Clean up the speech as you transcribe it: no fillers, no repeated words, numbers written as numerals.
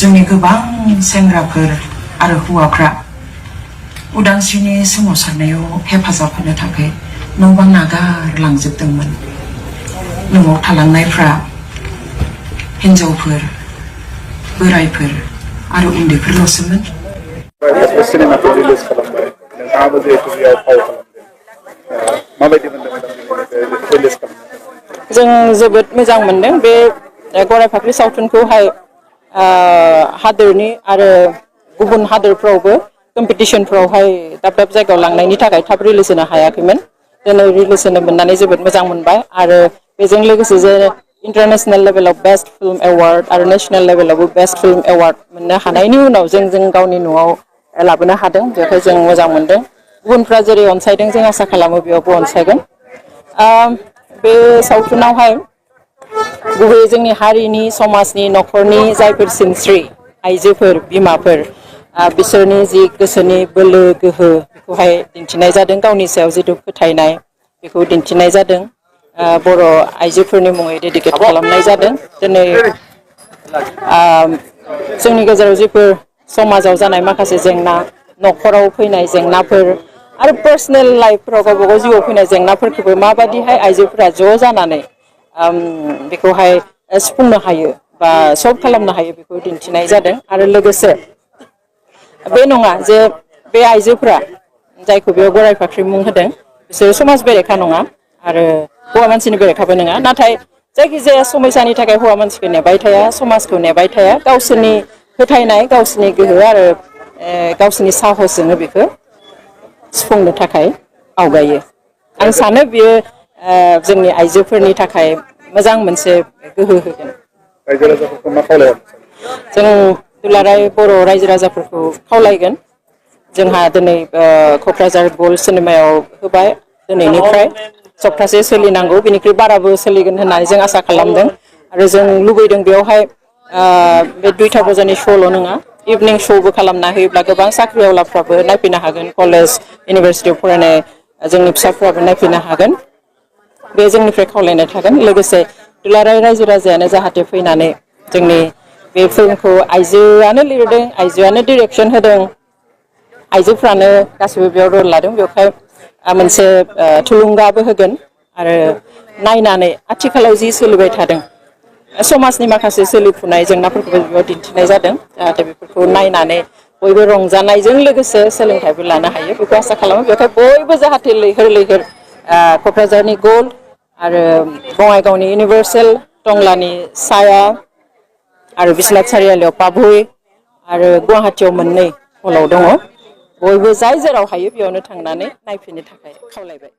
जोंनि गोबां सेंग्राफोर आरो हौवाफ्रा उदांस्रिनि सोमावसारनायाव हेफाजाब होनो थाखाय न' बां नागारलांजोबदोंमोन। न'आव थालांनायफ्रा हिन्जावफोर, बोरायफोर आरो उन्दैफोरल'सोमोन। सिनेमाखौ रिलिज खालामबाय, नोंथाङाबो जिहेतु बेयाव फाव खालामदों, माबायदि मोनदों मेडाम रिलिज खालामनाय? जों जोबोद मोजां मोनदों बे गराइ फाख्रि सावथुनखौहाय हादोरनि आरो गुबुन हादोरफ्रावबो कम्पिटिशनफ्रावहाय दाब दाब जायगायाव लांनायनि थाखाय थाब रिलिज होनो हायाखैमोन। दिनै रिलिज होनो मोननानै जोबोद मोजां मोनबाय आरो बेजों लोगोसे जे इन्टारनेशनेल लेभेलाव बेस्ट फिल्म एवार्ड आरो नेशनेल लेभेलावबो बेस्ट फिल्म एवार्ड मोननो हानायनि उनाव जों गावनि न'आव लाबोनो हादों। बेखौ जों मोजां मोनदों। गुबुनफ्रा जेरै अनसायदों जों आसा खालामो बेयावबो अनसायगोन। बे सावथुनावहाय गुबैयै जोंनि हारिनि समाजनि न'खरनि जायफोर सिनस्रि आइजोफोर बिमाफोर बिसोरनि जि गोसोनि बोलो गोहो बेखौहाय दिन्थिनाय जादों। गावनि सायाव जिथु फोथायनाय बेखौ दिन्थिनाय जादों। बर' आइजोफोरनि मुङै डेडिकेट खालामनाय जादों। दिनै जोंनि गेजेराव जिफोर समाजाव जानाय माखासे जेंना, न'खराव फैनाय जेंनाफोर आरो पार्सनेल लाइफफोराव गावबा गाव जिउआव फैनाय जेंनाफोरखौबो माबादिहाय आइजोफोरा ज' जानानै बेखौहाय सुफुंनो हायो बा सल्भ खालामनो हायो बेखौ दिन्थिनाय जादों। आरो लोगोसे बे नङा जे बे आइजोफोरा जायखौ बेयाव गराइ फाख्रि मुं होदों बिसोरो समाज बेरेखा नङा आरो हौवा मानसिनि बेरेखाबो नङा। नाथाय जायखिजाया समयसानि थाखाय हौवा मानसिखौ नेबाय थाया, समाजखौ नेबाय थाया, गावसोरनि फोथायनाय, गावसोरनि गोहो आरो गावसोरनि साहसजोंनो बेखौ सुफुंनो थाखाय आवगायो। आं सानो बियो जोंनि आइजोफोरनि थाखाय मोजां मोनसे गोहो होगोन। रायजो राजाफोरखौ मा खावलायहरनो सानो? जों दुलाराय बर' रायजो राजाफोरखौ खावलायगोन। जोंहा दिनै क'क्राझार गल्ड सिनेमायाव होबाय। दिनैनिफ्राय सप्तासे सोलिनांगौ, बिनिख्रुइ बाराबो सोलिगोन होननानै जों आसा खालामदों। आरो जों लुबैदों बेवहाय बे 2टा बाजारनि श'ल' नङा, इभिनिं श'बो खालामना होयोब्ला गोबां साख्रिआवलाफ्राबो नायफैनो हागोन। कलेज इउनिभारसिटियाव फरायनाय जोंनि फिसाफ्राबो नायफैनो हागोन। बे जोंनिफ्राय खावलायनाय थागोन। लोगोसे दुलाराय रायजो राजायानो जाहाथे फैनानै जोंनि बे फिल्मखौ आइजोआनो लिरदों, आइजोआनो डिरेक्सन होदों, आइजोफ्रानो गासिबो बेयाव रल लादों। बेवहाय मोनसे थुलुंगाबो होगोन आरो नायनानै आथिखालाव जि सोलिबाय थादों समाजनि माखासे सोलिफुनाय जेंनाफोरखौबो बेयाव दिन्थिनाय जादों। जाहाथे बेफोरखौ नायनानै बयबो रंजानायजों लोगोसे सोलोंथाइबो लानो हायो बेखौ आसा खालामो। बेवहाय बयबो जाहाथे लैहोर लैहोर क'क्राझारनि गल्ड आरो बङाइगावनि इउनिभार्सेल, टंलानि साया आरो बिश्वनाथ सारियालियाव पाभै आरो गुवाहाटियाव 2 हलाव दङ। बयबो जाय जेराव हायो बेयावनो थांनानै नायफैनो थाखाय खावलायबाय।